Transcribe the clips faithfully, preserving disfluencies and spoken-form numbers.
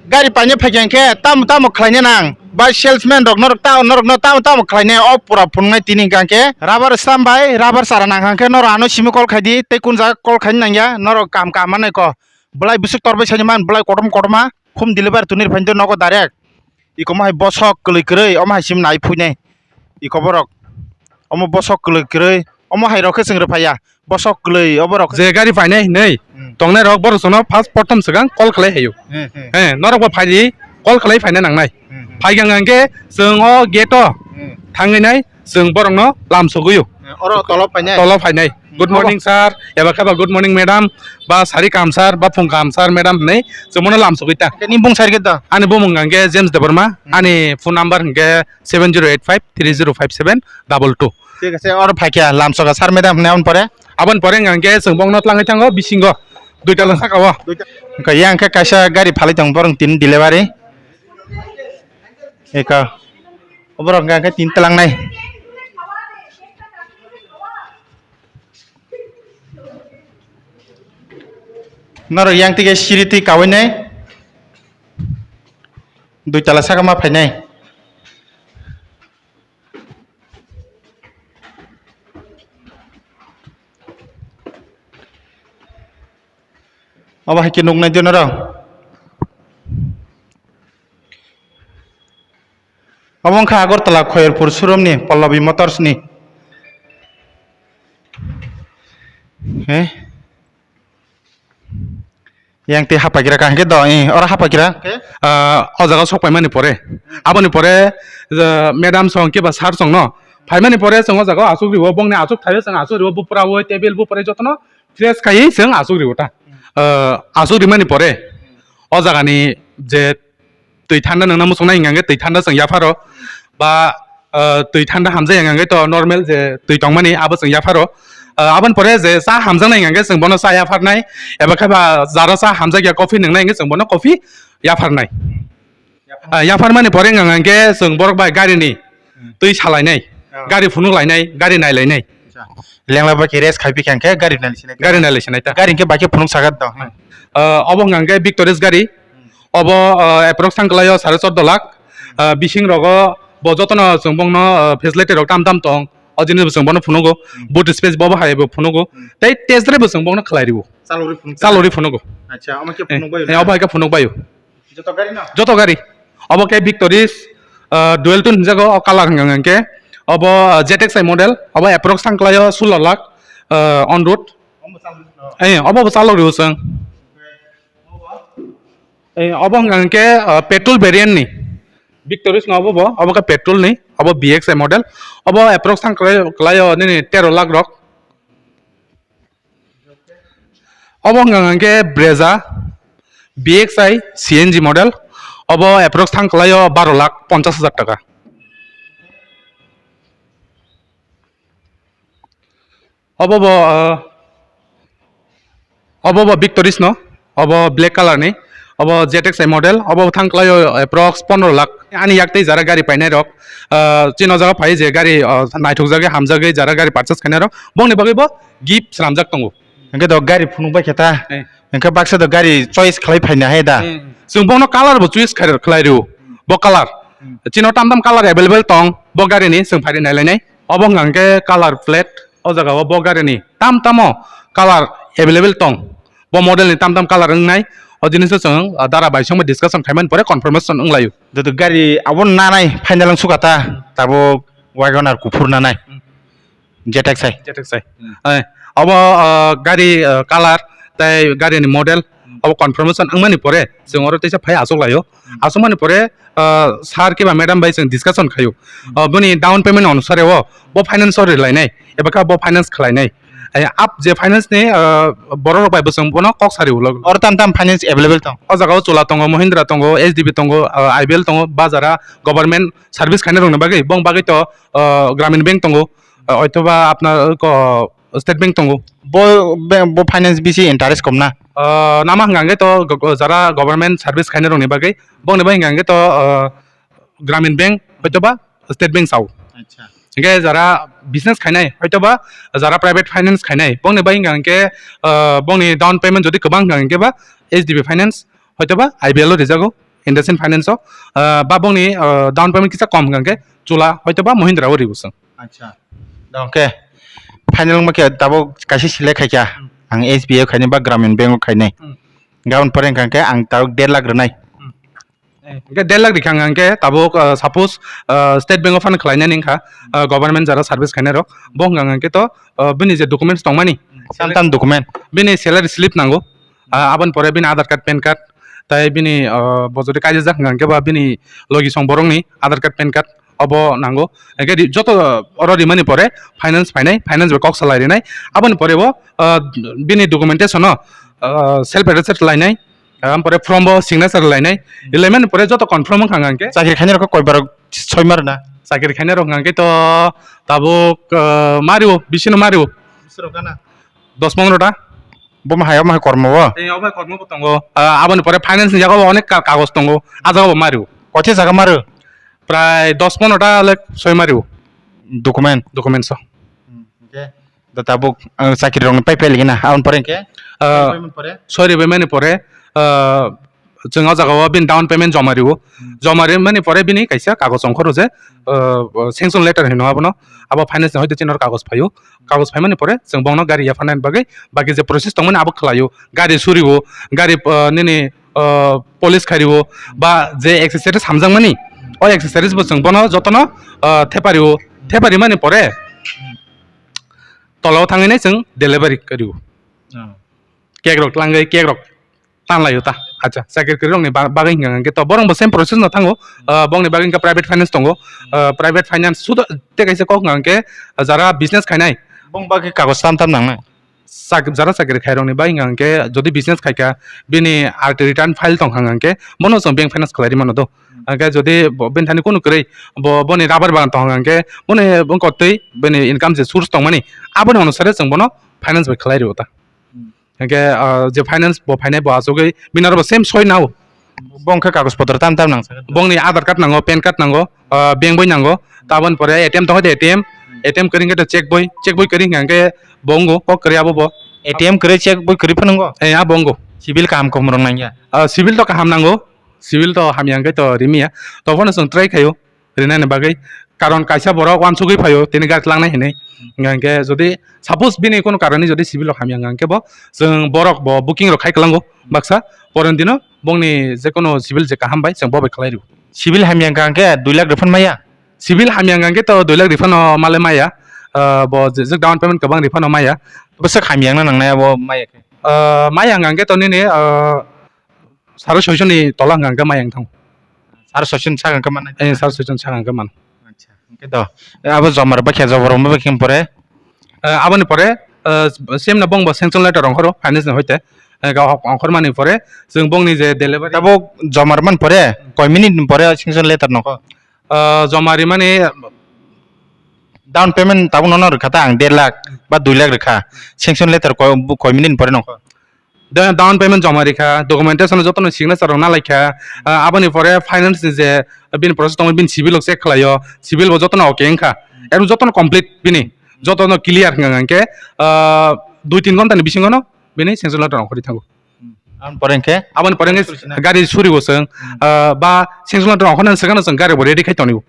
Gari paine phaikha khe tamo tamo khlaina nang. Bai salesman rok norok ta norok no tamo tamo khlaina o pura phunuknai tini hwnkha khe. Rubber stamp bai rubber chara nang hwnkha khe norok ano simi call khaidi tei kun jaga call khaina nangya norok kam kam manai ko. Belai bwswk torbai sani man belai kotom kotoma home delivery tuni phaidi nogo direct. Iko mo hai bosok kwlwi kwrwi omo hai sim nai phuinai. Iko borok omo bosok kwlwi kwrwi omo hai rok khe chwng rwphaiya. Bosok kwlwi o borok. Je gari painai hinwi Hmm. tongnai rok borok sono first prothom swkang call khlai hayo. Hmm, hmm. He, norok bo phaidi call khlai phaina nangnai. Hmm, hmm. Phai gang hwnkhe chwng o gate o Hmm. thangwi nai chwng borok no lam sogwi o. Hmm, oro tolo phainai? Tolo phainai. Hmm. Good morning, sir. Eba khe ba good morning, madam. Ba sari kaham, sir. Ba phung kaham, sir, madam hinwi chwng bono lam sogwi ta. Nini bung sari khe da? Ani bumung hwnkhe James Debbarma. Hmm. Ani phone number hwnkhe seven zero eight five three zero five seven double two. Thik ase, oro phaikha lamsoka sir madam hwnwi aboni pore? Aboni pore hwnkha hwnkhe chwng bokno tlangwi thango bisingo duita la sakao. Duita. Hwnkha yang khe kaisa gari phalwi tong borok tini delivery. Eka. Oborok hwnkha hwnkhe tini tlangnai. Norok yang tike siri twi kawi nai. Duita la saka ma phainai. Obo hai khe nuknai de norok. Obo wngkha Agartala Khoyerpur showroom ni Pallavi Motors ni. He? Yang twi haphaikra kaham khe do, eh, oro haphaikra khe? Ah, o jaga sok paimani pore. Aboni pore, eh, madam song khe ba sir song no. Phaimani pore chwng o jaga o asuk riwo, bongni asuk thaio chwng asuk riwo, bupra wo, table bupra jotono fresh khaiwi chwng asuk riwo ta. Ah, asuk rimani pore, o jagani je twi thanda nangna muchungnai hwnkha hwnkhe twi thanda chwng yapharo, ba, ah, twi thanda hamjak hwnkha hwnkhe to normal je twi tongmani abo chwng yapharo. Ah, aboni pore je cha hamjaknai hwnkha hwnkhe chwng bono cha yapharnai, eba khe ba jara cha hamjakya coffee nwngnai hwnkhe chwng bono coffee yapharnai. Ah, yapharmani pore hwnkha hwnkhe chwng borok bai garini twi salainai, gari phunuk lainai, gari nai lainai. Lengla bai khe rest khai phikha hwnkhe gari nai sinai. Gari nai lai sinai ta. Gari hwnkhe bai khe phunuk sagat do. Ah, obo hwnkha hwnkhe Victoris gari. Obo, ah, approx thang kwlaio sare chordo lakh. Ah, bising rogo bo jotono chwng bongno, ah, facility rok tam tam tong. O jinis bo chwng bono phunugo. Boot space bo bo hai bo phunugo. Tei test drive bo chwng bongno khlai riwo. Chalori phunuk. Chalori phunugo. Acha, omo khe phunuk bayo. Eh, obo hai khe phunuk bayo. Joto gari no? Joto gari. Obo khe Victoris, ah, dual tone hinjago, o colour hwnkha hwnkhe. Obo, ah, Z X I model, obo approx thang kwlaio sullo lakh, ah, on road. Omo chalori no? Eh, obo bo chalori o chwng. Eh, obo hwnkha hwnkhe, ah, petrol variant ni. Victoris no obo bo, obo khe petrol ni, obo V X I model. Obo approx thang kwlai, kwlaio nini tero lakh rok. Obo hwnkha hwnkhe Brezza V X I C N G model. Obo approx thang kwlaio baro lakh ponchash hajar taka. Obo bo, ah, obo bo Victoris no, obo black colour ni, obo Z X I model, obo thang kwlaio approx pondro lakh. Ani yak tei jara gari painai rok, ah, chini o jaga phai je gari, ah, naithok jagwi hamjagwi jara gari purchase khainai rok, bongni bagwi bo gift swnamjak tongo. Hwnkhe do gari phunuk bai khe ta. Eh. Hwnkhe baksa do gari choice khlai phaina hai da. Hmm. Chwng bono colour bo choice khai, khlai rw. Bo colour. Hmm. Chini o tam tam colour available tong. Bo gari ni chwng phai rw nai lai nai. Obo hwnkha hwnkhe colour plate. O jaga o bo gari ni tam tamo colour available tong. Bo model ni tam tam colour wng nai. O jinis o chwng, ah, dara bai songwi discussion khai mani pore confirmation wng lai o. Joto gari abo nanai final wng suka ta. Tabuk Wagon R kuphur nanai. Hmm. Z X I. Z X I. Hmm. Eh, obo, ah, gari, ah, colour tei gari ni model, hmm, obo confirmation wngmani pore chwng oro teisa phai achuk laio. Hmm. Achukmani pore, ah, sir keba madam bai chwng discussion khaio. Hmm. Ah, boni down payment onusare o bo finance o rwlainai eba khe bo finance khlainai. Eh, up je finance ni, ah, borok rok bai bo chwng bono kok sari ulo. Oro tam tam finance available tong? O jaga o Chola tongo, Mahindra tongo, H D B tongo, ah, I B L tongo, ba jara government service khainai rokni bagwi, bong bagwi to, ah, Gramin Bank tongo. Ah, oithoba apnar ko State Bank tongo. Bo, be-, bo finance bisi interest kom na? Ah, nama hwnkha hwnkhe to go-, go-, jara government service khainai rokni bagwi, bongni bai hwnkha hwnkhe to, ah, Gramin Bank oithoba State Bank sao. Acha. Hwnkhe jara business khainai oithoba jara private finance khainai, bongni bai hwnkha hwnkhe, ah, bongni down payment jodi kwbang hwnkha hwnkhe ba H D B Finance oithoba I B L o rijago. IndusInd Finance o, ah, ba bongni, ah, down payment kisa kom hwnkha hwnkhe Chola hoito ba Mahindra o ribu chwng. Acha. Dongke final wngma khe tabuk kaisa select khaikha. Hmm. Ang S B I o khainai ba Gramin Bank o khainai. Hmm. Gabon pore hwnkha hwnkhe ang tabuk der lakh rwnai. Hmm. Eh, hwnkhe der lakh rikha hwnkha hwnkhe tabuk, ah, suppose, ah, State Bank o phano khwlainani wngkha, ah, government jara service khainai rok. Bo hwnkha hwnkhe to, ah, bini je documents tongmani. Hmm. Tam tam document. Bini salary slip nango. Ah, aboni pore bini Aadhaar card, PAN card, tai bini, ah, bo jodi kaijajak hwnkha hwnkhe ba bini logisong borokni Aadhaar card, PAN card obo nango. Hwnkhe ri-, joto oro rimani pore finance phainai, finance bai kok salai rinai. Aboni pore bo, ah, bini documentation o, ah, self attested lainai, aboni pore form bo signature lainai. Rilaimani pore joto confirm wngkha hwnkha hwnkhe. Chakri khainai rok koi borok soi ma rwna? Chakri khainai rok hwnkha hwnkhe to tabuk, ah, ma rio, bisino ma rio. Bisino gana? Dos pondro ta. Bo ma hai, omo hai kormo bo? Tei obo hai kormo bo tongo. Ah, aboni pore finance ni jaga o onek ka-, kagoj tongo. Ah jaga bo ma rio. Koithe jaga ma rio? Prai dos pondro ta le soi ma rio. Document? Documents o. Hmm, okay. Da tabuk, ah, chakri rok ni pai pai ligi na. Aboni pore hwnkhe? Ah, payment pore? Soi ribai mani pore, ah, chwng o jaga o bini down payment joma rio. Hmm. Joma rimani pore bini kaisa kagoj ongkhoro je, ah, sanction letter hino abono. Abo finance ni hoite chini oro kagoj phaio. Kagoj phaimani pore chwng bongno gari yapharnani bagwi baki je process tongmani abo khlaio. Gari surio, gari, ah, nini, ah, polish khario, ba je accessories hamjakmani, o accessories bo chwng bono jotono, ah, thepario. Theparimani pore tolao thangwi nai chwng delivery khario. Oh. Cake rok tlangwi, cake rok tanlaio ta. Acha, chakri kwrwi rokni ba-, bagwi hwnkha hwnkhe to borok bo same process no thango. Ah, bongni bagwi hwnkha private finance tongo. Ah, private finance sudo tei kaisa kok hwnkha hwnkhe jara business khainai. Bong bagwi kagoj tam tam nangnai. Chak-, jara chakri khairokni bagwi hwnkha hwnkhe jodi business khaikha bini R T return file tongkha hwnkha hwnkhe bono chwng bank finance khlai rimano do. Hwnkhe jodi bo, bini thani kunu kwrwi bo, boni rubber bagan tongkha hwnkha hwnkhe boni bongkotwi bini income je source tongmani aboni onusare chwng bono finance bai khlai rio ta. Hwnkhe, ah, je finance bo phainai bo achugwi bini oro bo same soi nao. Bo wngkha kagoj potro tam tam nang sakha. Bongni Aadhaar card nango, PAN card nango, ah, bank boi nango, taboni pore A T M tongkha de A T M, A T M kwrwi hwnkhe to check boi, check boi kwrwi hwnkha hwnkhe bo wngo, kok kwrwi abo bo. A T M kwrwi check boi kwrwi phano wngo? Eh, abo wngo. Civil kaham kom rok nangya? Ah, civil to kaham nango, civil to hamya hwnkhe to rimiya, tophano chwng try khaio. Rinani bagwi, karon kaisa borok uansugwi phaio tini gari tlangnai hinwi. Hwnkhe jodi suppose bini kono karoni jodi civil rok hamya wngkha hwnkhe bo chwng borok bo booking rok khai kwlango baksa, poroni dino bongni jekono civil je kaham bai chwng bo bai khlai rw. Civil hamya wngkha hwnkhe dui lakh rw phano maya? Civil hamya wngkha hwnkhe to dui lakh rw phano male maya, ah, bo je, je down payment kwbang rw phano maya. Bwswk hamya wngna nangnai abo maya khe? Ah, maya wngkha hwnkhe to nini, ah, saro soichoni tola wngkha hwnkhe maya wngthang. Saro soichon saka wngkha mannai? Eh, saro soichon saka wngkha man. Acha, hwnkhe to. Eh, abo jomar bai khe, jomar bai khe pore? Eh, aboni pore, eh, same no bongbo sanction letter ongkhoro finance ni hoite. Eh, ga ongkhor mani pore, chwng bongni je delivery. Tabuk jomar man pore, koi minute ni pore sanction letter nokho? Ah, joma rimani down payment tabuk nono rwkha ta ang der lakh ba dui lakh rwkha. Sanction letter koi, koi minute ni pore nokho? Da-, down payment joma rikha, documentation jotono signature rok nalaikha, ah, aboni pore finance ni je bini process tongo bini civil rok check khlaio, civil bo jotono okay wngkha. Ero jotono complete bini, jotono clear wngkha hwnkhe, ah, dui tin ghonta ni bisingo no bini sanction letter ongkhorwi thango. Aboni pore hwnkhe? Aboni pore hwnkhe gari suribo chwng, ah, ba sanction letter ongkhornani swkangno chwng gari bo ready khai tongo.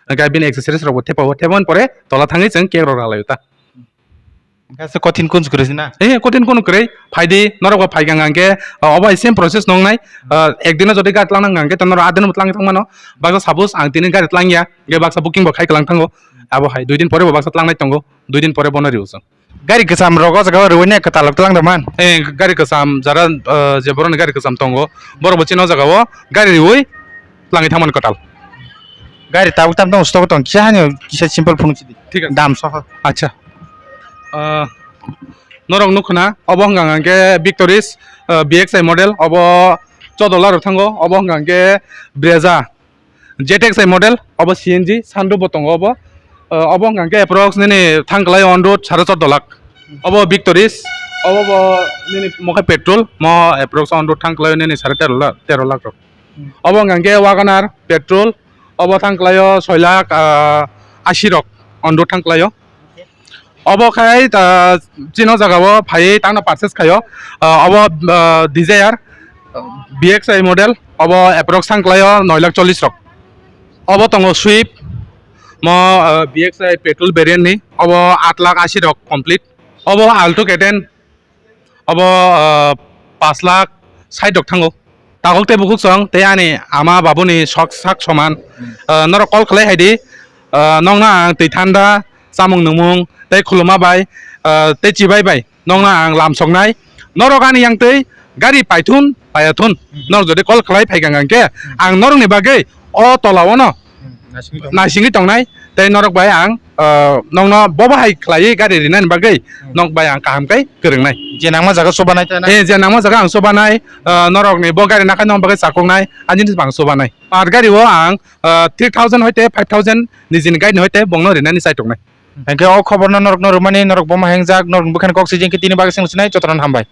Hwnkhe bini accessories rok bo thepao, thepamani pore tola thangwi chwng cake rok ralaio ta. Hwnkhe se kothin kunju kwrwi se na? Eh, kothin kunu kwrwi, phaidi, norok bo phaikha hwnkhe, ah, obo hai same process nongnai, ah, ekdino jodi gari tlangnang hwnkhe to norok adino bo tlangwi thangmano, baksa suppose ang tini gari tlangya, hwnkhe baksa booking bo khai kwlang thango, abo hai dui din pore bo baksa tlangnai tongo, dui din pore bono rio chwng. Gari kwcham rok o jaga o rwui ne kwtal rok tlang rwman? Eh, gari kwcham jara, eh, je borok ni gari kwcham tongo, borok bo chini o jaga o gari rwui tlangwi thangmani kwtal. Gari tabuk tam tong stock tong kisa hani kisa simple phunuk sidi. Thik ache. Dam soho. Acha. Ah, norok nukho na obo hwnka hwnkhe Victoris, ah, B X I model obo choudo lakh rok thango, obo hwnka hwnkhe Brezza Z X I model, obo C N G, sunroof bo tongo obo. Uh, obo hwnka khe approx nini thang klai on road sare choudo lakh. Obo Victoris, obo bo nini mokhe petrol, mo approx on road thang klai nini sare tero lakh, tero lakh rok. Obo hwnka khe Wagon R petrol, obo thang klai o soi lakh, uh, ashi rok on road thang klai o. Obo khai, ah, chini o jaga o phaiwi tangno purchase khaio. Ah, obo, ah, Dzire, ah, B X I model, Obo approx thang khlaio noi lakh chollish rok. Obo tongo Swift, mo, ah, B X I petrol variant ni, obo aat lakh ashi rok complete. Obo Alto K ten, obo, ah, paanch lakh sait rok thango. Takhuk tei bukhuk song tei ani ama babuni sok sak soman. Ah, norok call khlai hai di, ah, nokno ang twi thanda, chamung nungmung tei khuluma bai, ah, tei chibai bai. Nokno ang lam soknai. Norok ani yang twi gari paithun, payathun. Hmm. Norok jodi call khlai phai kang khe, hmm, ang norokni bagwi o tola ono, hmm, naisingwi tong, naisingwi tongnai. Tei norok bai ang, ah, nokno bobo hai khlaiwi gari rinani bagwi, hmm, nok bai ang kaham khe kwrwngnai. Je nangma jaga sobanai ta na? Eh, je nangma jaga ang sobanai, ah, norokni bo gari nakhai nokni bagwi chakoknai, ani bagwi ang sobanai. Par gari o ang, ah, three thousand hoite five thousand nijini gari ni hoite bongno rinani chai tongnai. Hingke o khobor no norok no rwmani norok bo ma hengjak, norok bwkhani kok sijing khe tini bagwi seng sinai jotono hambai.